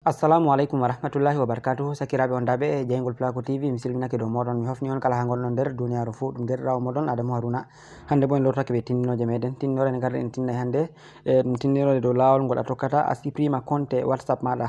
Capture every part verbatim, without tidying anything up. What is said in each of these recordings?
Assalamu aleykum wa rahmatullahi wa barakatuhu. Sakiraaɓe on daaɓe e jeyngol Pulaaku T V, mi silminake dow mooɗon, mi hofni on kala haa ngonɗon nder duniyaaru fuu. Ɗum deerɗiraawo mooɗon Adamu Haruna. Hannde boo en lortake bee tinndinooje meeɗen. Tinndinoore nde ngarɗen en tinnay hannde, e ɗum tinndinoore dow laawol ngol a tokkata a siprima konte WhatsApp maaɗa.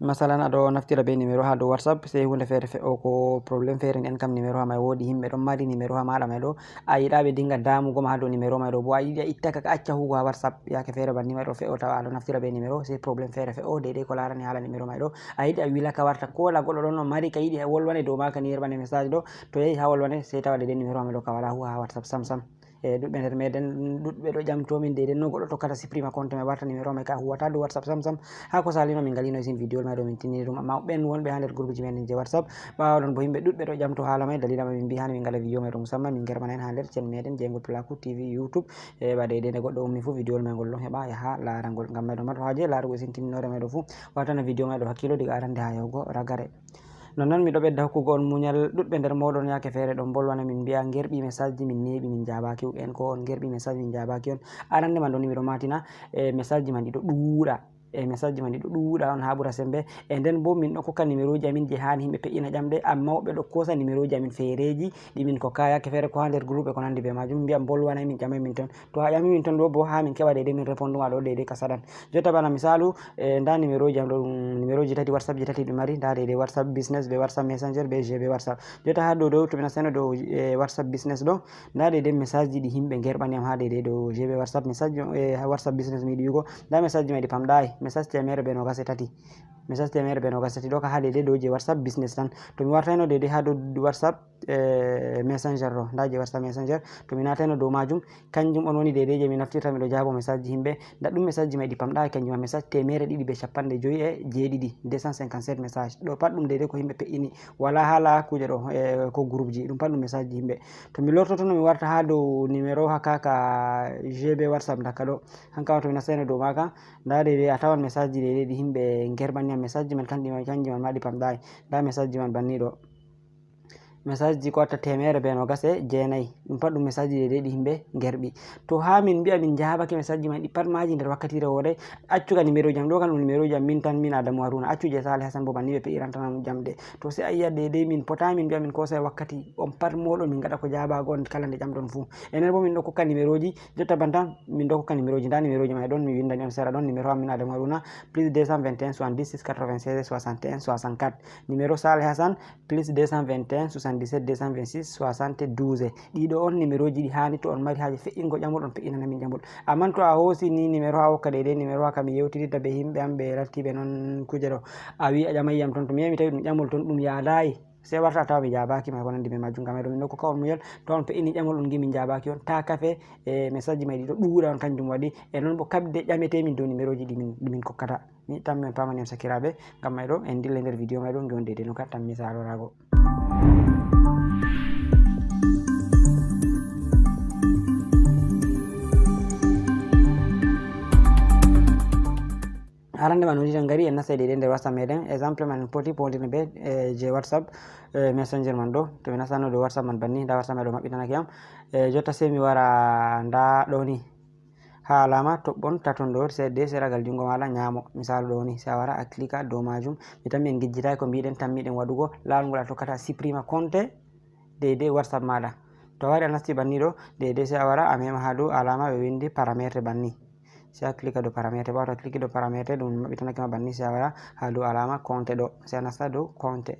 Masalan, aɗo naftira bee numéro haa dow WhatsApp, sey huunde feere fe'o, ko problème feere nden kam numéro haa may woodi, yimɓe ɗon mari numéro haa maaɗa may ɗo, a yiɗa ɓe dinga damugo ma haa dow numéro may ɗo, bo a yiɗi a itta ka, ka acca huugo haa WhatsApp. Yaake feere banni may ɗo fe'o, tawa aɗo naftira bee numéro, sey problème feere fe'o, deydey ko laarani haala numéro may ɗo. A yiɗi a wila ka warta, ko wala goɗɗo ɗon no mari ka, yiɗi wolwane dow maaka ni, yerɓane message ɗo, to yahi haa wolwane, sey tawa deydey numéro may ɗo ka wala huuwa haa WhatsApp sam sam. E ɗuɗɓe nder meeɗen, ɗuɗɓe ɗo ƴamto min deydey no goɗɗo tokkata siprima konte may, warta numéro may ka huuwata dow WhatsApp sam sam. Haa ko saalino min ngalino isin video may ɗo min tinnini ɗum, amma ɓen wonɓe haa nder groupe ji men je WhatsApp, ɓaawo ɗon bo yimɓe ɗuɗɓe ɗo ƴamto haala may, dalila may min mbi haani min ngala video may ɗo musamman, min gerɓana en haa nder chaîne meeɗen jeyngol Pulaaku T V YouTube. E ɓa deydey nde goɗɗo ummi fuu video may ngol ɗon heɓa yaha laara ngol. Ngam may ɗo marɗo haaje laarugo isin tinndinoore may ɗo fuu, wartana video may ɗo hakkiilo diga arande haa yahugo ragare. Nonnon miɗo ɓedda hokkugo on munyal, ɗuɗɓe nder mooɗon yaake feere ɗon bolwana min mbi'a ngerɓi message ji min neeɓi min njaabaaki en, ko on ngerɓi message min njaabaaki on. Arande man ɗon miɗo maatina, e message ji man ɗiɗo ɗuuɗa. E message ji man ɗiɗo ɗuuɗa on haa ɓura sembe. E nden bo min ɗo kokka numéro ji amin je haani yimɓe pe'ina ƴamɗe, amma woɓɓe ɗo koosa numéro ji amin feereeji ɗi min kokka yaake feere ko haa nder groupe ko nandi bee maajum, mbi'a bolwanay min, ƴamay min ton. To a ƴami min ton ɗo bo haa min keɓa deydey min réponduma ɗo deydey ka saɗan. Jotta bana misaalu, e nda numéro ji am ɗo, ɗum numéro ji tati, WhatsApp ji tati ɗi mari, nda deydey WhatsApp Business be WhatsApp Messenger be G B WhatsApp. Jotta haa dow ɗo to mi nastayno dow, e WhatsApp Business ɗo, nda deydey message ji ɗi yimɓe ngerɓani am haa deydey dow G B WhatsApp message, e WhatsApp Business mi yiɗi wi'ugo, nda message ji may ɗi pamɗaay, message teemeere be noogas e tati. Message teemeere be noogas e tati ɗo ka haa deydey dow je WhatsApp Business tan. To mi wartayno deydey haa dow WhatsApp, e Messenger ɗo, nda je WhatsApp Messenger, to mi naatayno dow maajum, kanjum on woni deydey je mi naftirta miɗo jaabo message ji yimɓe. Nda ɗum message ji may ɗi pamɗaay, kanjum ma message teemeere ɗiɗi be cappanɗe jowi e jeeɗiɗi, deux cent cinquante-sept message. Ɗo pat ɗum deydey ko yimɓe pe'ini, wala haala kuuje ɗo, e ko groupe ji, ɗum pat ɗum message ji yimɓe. To mi lortoto no mi warta haa dow numéro haa ka, ka G B WhatsApp ndakka ɗo, hanka on to mi nastayno dow maaka, nda deydey a tawan message ji deydey ɗi yimɓe ngerɓani am message ji man, kanji man, kanji man ma ɗi pamɗaay. Nda message ji man banni ɗo. Message ji ko watta teemeere be noogas e jeenayi. Ɗum pat ɗum message ji deydey ɗi yimɓe ngerɓi. To haa min mbi'a min njaabake message ji man ɗi pat maaji nder wakkatiire woore, accu ka numéro ji am. Ɗo kan ɗum numéro ji am min tan, min Adamu Haruna. Accu je Sale Hassan bo banni ɓe pe'irantana ɗum ƴamɗe. To sey a yi'a deydey min potaay min mbi'a min koosay wakkati on pat mooɗon min ngaɗa ko jaabaago on kala nde ƴamɗon fuu. E nden bo min ɗo kokka numéro ji, jotta bantan min ɗo kokka numéro ji. Nda numéro ji may ɗon, mi windani on sera ɗon, numéro am min Adamu Haruna, plus deux cent vingt et un soixante-dix-six quatre-vingt-seize soixante et un soixante-quatre. Numéro Sale Hassan, plus deux cent vingt et un soixante-dix-sept deux cent vingt-six soixante-douze. Ɗiɗo on numéro ji ɗi haani to on mari haaje fe'ingo ƴamol, on pe'inana min ƴamol. Amman to a hoosi ni numéro haa hokka deydey numéro haa ka mi yewtidirta be yimɓe am ɓe lattiiɓe non kuuje ɗo, a wi'i a ƴamay yam ton, to mi yahi mi tawi ɗum ƴamol ton ɗum yaadaay, sey warta a tawa mi jaabaaki ma ko nandi be maajum. Ngam e ɗo min ɗo kokka on munyal, to on pe'ini ƴamol on ngi'i min jaabaaki on, taa kafe, e message ji may ɗiɗo ɗuuɗa on, kanjum waɗi. E non bo kaɓde ƴamete min dow numéro ji ɗi min, ɗi min kokkata. Mi tammi on paamani on sakiraaɓe, ngam may ɗo en dillay nder video may ɗo, ngi'on deydey no ka tammi saaloraago. Arande man woni tan ngari en nastay deydey nder WhatsApp meeɗen. Exemple man en poti pondirde be, e, je WhatsApp, e, Messenger man ɗo. To mi nastano dow WhatsApp man banni, nda WhatsApp may ɗo maɓɓitanake am. E, jotta sey mi wara nda ɗo ni. Haa alaama toɓɓon taton ɗo, sey de seragal junngo maaɗa nyaamo. Misaalu ɗo ni, sey a wara a klika dow maajum. Mi tammi en ngejjitaay ko mbiɗen tammiɗen waɗugo. Laawol ngol a tokkata siprima konte deydey WhatsApp maaɗa. To a wari a nasti banni ɗo, deydey sey a wara a mema haa dow alaama ɓe winndi paramètre banni. Sey a klika dow paramètre. Ɓaawo to a kliki dow paramètre, ɗum maɓɓitanake ma banni, sey a wara haa dow alaama konte ɗo. Sey a nasta dow konte.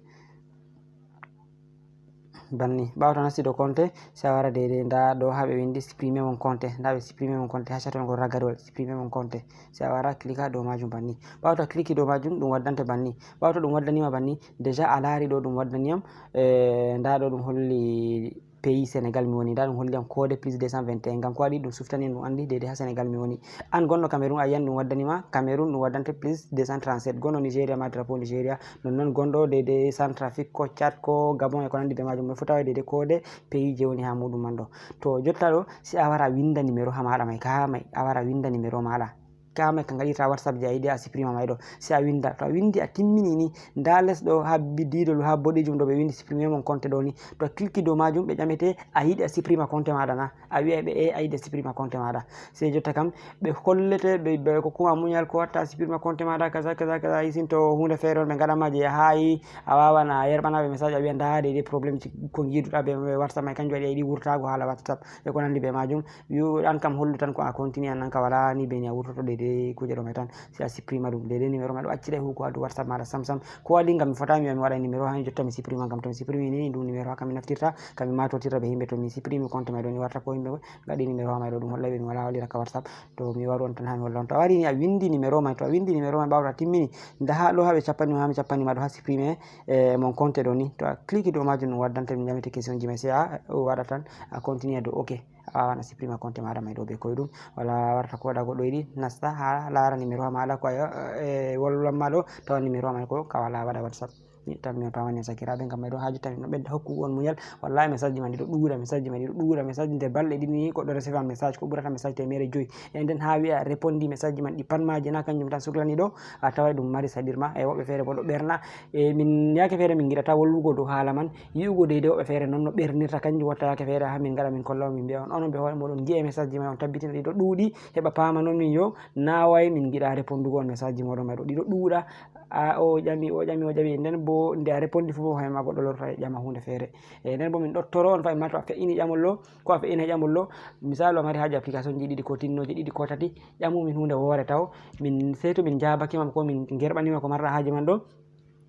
Banni. Ɓaawo to a nasti dow konte, sey a wara deydey nda ɗo haa ɓe winndi supprimer mon compte. Nda ɓe supprimer mon compte, haa chatton ngol ragare wal, supprimer mon compte. Sey a wara klika dow maajum banni. Ɓaawo to a kliki dow maajum, ɗum waddante banni. Ɓaawo to ɗum waddaniima banni, déjà a laari ɗo ɗum waddani am, eh, nda ɗo ɗum holli pays Sénégal mi woni. Nda ɗum holli am code plus deux cent vingt et un. Ngam ko waɗi ɗum suftani en, ɗum anndi deydey haa Sénégal mi woni. An gonɗo Cameroun, a yi'an ɗum waddani ma Cameroun, ɗum waddante plus deux cent trente-sept. Gonɗo Nigeria ma drapeau Nigeria. Nonnon gonɗo deydey Centrafrique, ko Tchad, ko Gabon e ko nanndi be maajum. Ɓe fuu taway deydey code pays je woni haa muuɗum man ɗo. To jotta ɗo, sey a wara a winnda numéro haa maaɗa may, ka haa may, a wara a winnda numéro maaɗa. kama ka ngaɗirta WhatsApp je a yiɗi a supprima may ɗo. Si a winda, to a windi a timmini ni, nda les ɗo ha bi-, diidol ha boɗejum ɗo ɓe windi supprimer mon compte ɗo ni. To a clique dow majum ɓe ƴamete a yiɗi a supprima compte maɗa na. A wi'a ɓe e a yiɗi a supprima compte maɗa. Sey jotta kam ɓe hollete, ɓe, ɓe ko kuma muñal ko watta a supprima compte maɗa kaza, kaza, kaza. Isin to hunde feere on ɓe ngaɗama je hayi, a wawan a yerɓana ɓe message a wi'a nda de de problème ji ko ngiduɗa be, be WhatsApp may kanjum waɗi a yiɗi wurtago hala WhatsApp e ko nandi be majum. Yo, an kam hollu tan ko a continue, an nan ka wala ni be ni a wurtoto de de kuje ɗo may tan. Si a supprima ɗum de de numéro ma ɗo accida hugo ha dow WhatsApp maɗa sam sam. Ko waɗi ngam mi fota mi wi'a mi waɗa numéro ha jotta mi supprima ngam to mi supprimi ni ɗum numéro ha kam mi naftirta, kam mi matotirta be himɓe to mi supprimi compte may ɗo ni warta ko himɓe ngaɗi numéro ha may ɗo ɗum hollay ɓe mi wala walira ka WhatsApp. To mi waru on tan ha mi holla on. To a wari ni a windi numéro may, to a windi numéro may ɓawto a timmini. Nda ha ɗo ha ɓe cappani ma, ha mi cappani ma ɗo ha supprimer, eh, mon compte ɗo ni. To a clique dow majum ɗum waddante mi ƴamete question ji may sey a waɗa tan a continue dow ok. A wawan a supprima compte maɗa may ɗo be koyɗum. Wala warta ko waɗa goɗɗo yiɗi nasta ha lara numéro ha maɗa ko a, eh, wolwan ma ɗo tawa numéro ha may ko ka wala waɗa WhatsApp. Ni tan mi tawani sakiraɓe ngam may ɗo ha jotta min ɗo ɓedda hokkugo on muñal. Wallahi message ji man ɗi ɗo ɗuuɗa, message ji man ɗi ɗo ɗuuɗa, message nder balɗe ɗiɗi ni goɗɗo recevan message ko ɓurata message temere joyi. E nden ha wi'a repondi message ji man ɗi pat maji na kanjum tan suklani ɗo a taway ɗum mari saɗirma e woɓɓe feere bo ɗo ɓerna. E min yake feere min giɗata wolwugo dow hala man yi'ugo deyde woɓɓe feere non no ɓernirta kanjum watta yake feere ha min ngaɗa min kolla on min mbi'a on onon ɓe hoore moɗon gi'e message ji man on tabbitina ɗi ɗo ɗuuɗi heɓa pama non min yo naway min giɗa repondugo on message ji moɗon may ɗo ɗi ɗo ɗuuɗa. A o ƴami o ƴami o ƴami nden bo nde a repondi fof hay ma goɗɗo lorta e ƴama hunde feere. E nden bo min ɗottoro on fay ma to a fe'ini ƴamol ɗo ko a fe'ini ƴamol ɗo. Misalu a mari haaji application ji ɗiɗi ko tinnoje ɗiɗi ko tati ƴamu min hunde woore taw min sey to min jabaki ma ko min gerɓanima ko marɗa haaji man ɗo.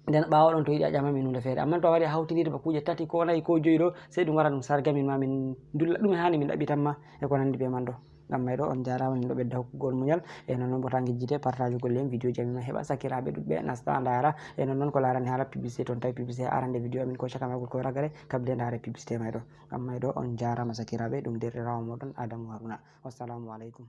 Nden ɓawo ɗon to yiɗi a ƴama min hunde feere amma to a wari a hawtinirma kuuje tati ko nayi ko joyi ɗo sey ɗum wara ɗum sarga min ma min dulla ɗum e hani min ɗaɓɓitan ma e ko nandi be man ɗo. Ngam may ɗo on jarama min ɗo ɓedda hokkugol muñal e non non bota ngejjite partage gol en vidéo ji amin ma heɓa sakiraɓe ɗuɗɓe nasta ndara e non non ko larani hala publicité ton tawi publicité arande vidéo amin ko caka magol ko ragare kabde ndare publicité may ɗo. Ngam may ɗo on jarama sakiraɓe ɗum derɗirawo moɗon Adamu Haruna. Wassalamu aleykum.